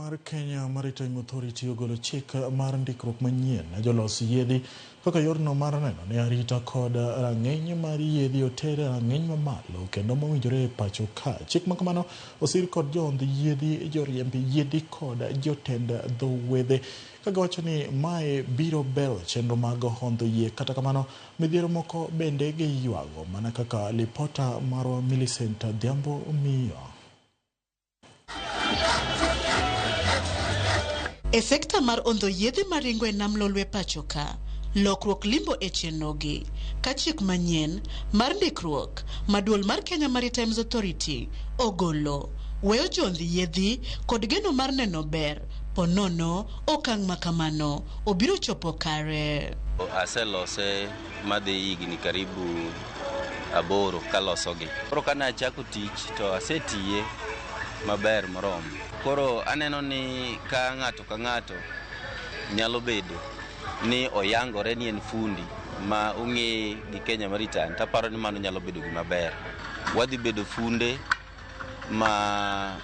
mar Kenya Maritime Authority ogolo chik mar ndikruok manyien ne jolos yiedhi kaka yorno mar neno ni arita kod rang'iny mar yiedhi oter e rang'iny mamalo kendo mowinjore e pacho ka. Chik ma kamano osir kod johondh yiedhi, joriemb yiedhi kod jotend dho wedhe ka giwacho ni mae biro bero chenro mag hondho yie. Kata kamano, midhiero moko bende giywago mana kaka lipota marwa Millicent Adhiambo miyo. E sekta mar ondho yiedhi maringo e nam Lolwe pacho ka, lokruok limbo e chenrogi ka chik manyien mar ndikruok ma duol mar Kenya Maritime Authority ogolo weyo jondh yiedhi kod geno mar neno ber po nono okang' ma kamano obiro chopo kare. Aselose madhi higni karibu 8 kalosogi. Koro kane achako tich to asetiye maber moromo. Koro aneno ni ka ng'ato ka ng'ato nyalo bedo ni oyangore ni en fundi ma ong'e gi Kenya Maritime, to aparo ni mano nyalo bedo gima ber. Wadhi bedo funde ma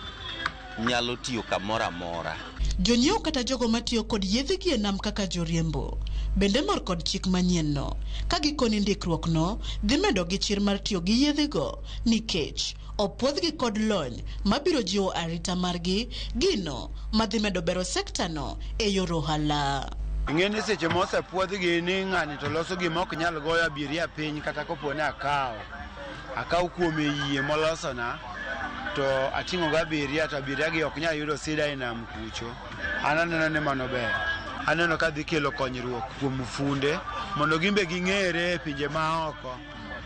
nyalo tiyo kamoro amora. Jonyiewo kata jogo matiyo kod yiedhigi e nam kaka joriembo bende mor kod chik manyienno ka gikoni ndikruokno dhi medogi chir mar tiyo gi yiedhigo nikech opuodhgi kod lony mabiro jiwo arita margi, gino madhi medo bero sektano e yor ohala. Ing'e ni seche ma osepuodhgi ni ng'ani to loso gima ok nyal goyo abiria piny kata kopo ni akawo. Akawo kuome yie molosona to ating'o go abiria to abiria gi ok nyal yudo sida e nam kucho. An aneno ni mano ber. Aneno ka dhi kelo konyruok kuom funde mondo gin be ging'ere e pinje ma oko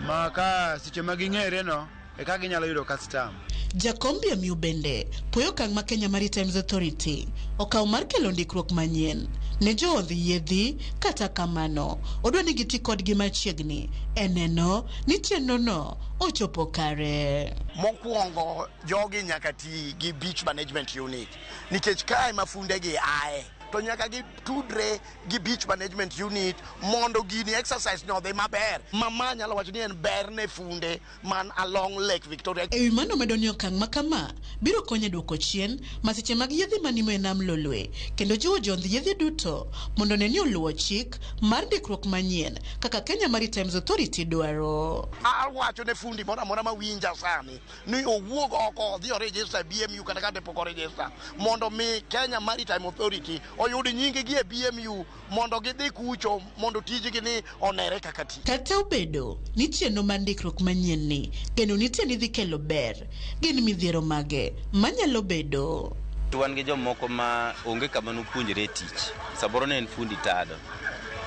ma ka seche ma ging'ere no eka ginyalo yudo custom. Jakom BMU bende puoyo okang' ma Kenya Maritime Authority okawo mar kelo ndikruok manyien ne joodh yiedhi, kata kamano odwa ni giti kodgi machiegni e neno ni chenrono ochopo kare. Mokwongo jogi nyaka ti gi Beach Management Unit nikech kae ma fundegi ae to nyaka gitudre gi Beach Management Unit mondo gini exercise no odhi maber. Mama nyalo wacho ni en ber ne funde man along Lake Victoria. E wi mano omedo ni okang' ma kama biro konyo e duoko chien masiche mag yiedhi manimo e nam Lolwe kendo jiwo jondh yiedhi duto mondo one ni oluwo chik mar ndikruok manyien kaka Kenya Maritime Authority dwaro. Awacho ne fundi moro amora mawinja sani ni owuog oko odhi o register e BMU kata ka pok o register mondo mi Kenya Maritime Authority oyud nying gi e BMU mondo gidhi kucho mondo tijgi ni onere kaka tich. Kata obedo ni chenro mar ndikruok manyien ni geno nitie ni dhi kelo ber, gin midhiero mage manyalo bedo? Wan gi jomoko ma onge kama nopuonjre tich. Samoro ne en fundi tado,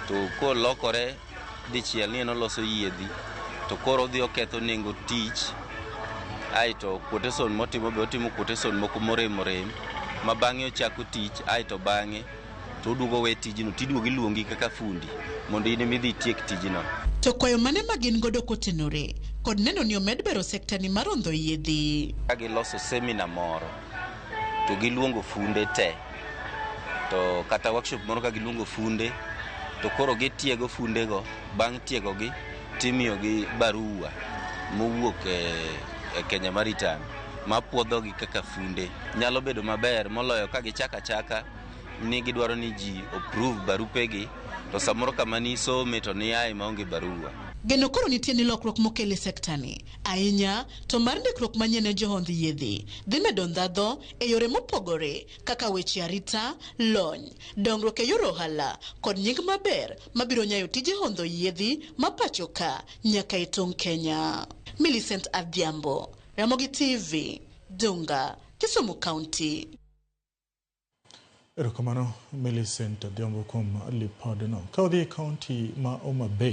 to kolokore dichiel ni en oloso yiedhi, to koro odhi oketho nengo tich, aeto quotation motimo be otimo quotation moko morem orem, ma bang'e ochako tich, aeto bang'e to oduogo we tijno, tiduogo iluongi kaka fundi mondo in ema idhi itiek tijno. To kwayo mane ma gin godo kotenore kod neno ni omed bero sekta ni mar ondho yiedhi? Ka giloso seminar moro to giluongo funde te, to kata workshop moro ka giluongo funde to koro gitiego fundego, bang' tiegogi timiyogi barua mowuok e Kenya Maritime mapuodhogi kaka funde. Nyalo bedo maber moloyo ka gichako achaka ni gidwaro ni ji approve barupegi to samoro kama nisome to niaye maonge barua. Geno koro nitie ni lokruok mokel e sekta ni ahinya to mar ndikruok manyien ne johondh yiedhi dhi medo ndhadho e yore mopogore kaka weche arita, lony, dongruok e yor ohala kod nying maber mabiro nyayo tije hondho yiedhi ma pacho ka nyaka e tong' Kenya. Millicent Adhiambo, Ramogi TV, Dunga, Kisumu County. Erokamano Millicent Adhiambo kuom lipodno. Ka wadhi e kaunti ma Homa Bay.